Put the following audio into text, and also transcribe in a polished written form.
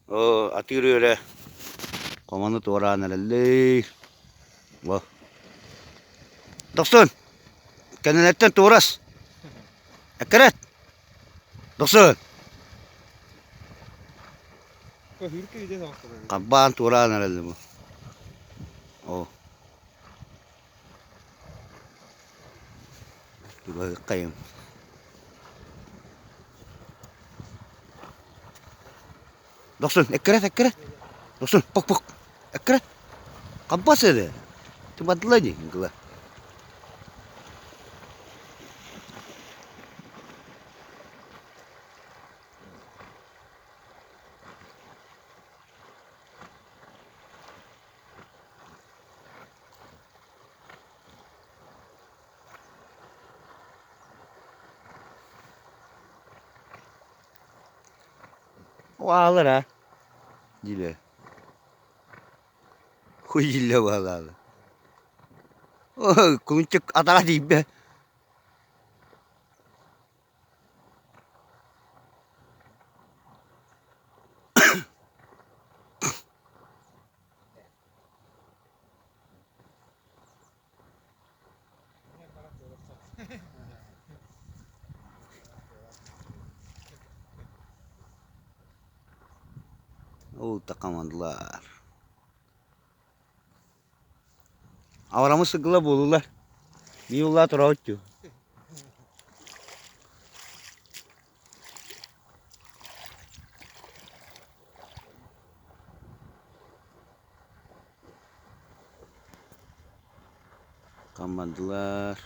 Оо, атыыр үөрэ хомону туораан эрэллиир. Бу. Дохсун! Кэннилэриттэн туорас! Эккирэт! Дохсун! Харбаан туораан эрэллэр бу. Оо. Тугайым. Дохсун, эккирэт, эккирэт. Дохсун, пук-пук. Эккирэт. Хампас эрэ. Тубадыла дии, гыла. Уаалар аа диилэр Хуй дииллэр уаалаалар Кулунчук атаҕа тиийбэт Ол такамандылар. Аврамы сыгыла буолулар. Миулла турауччу. Хаммандылар.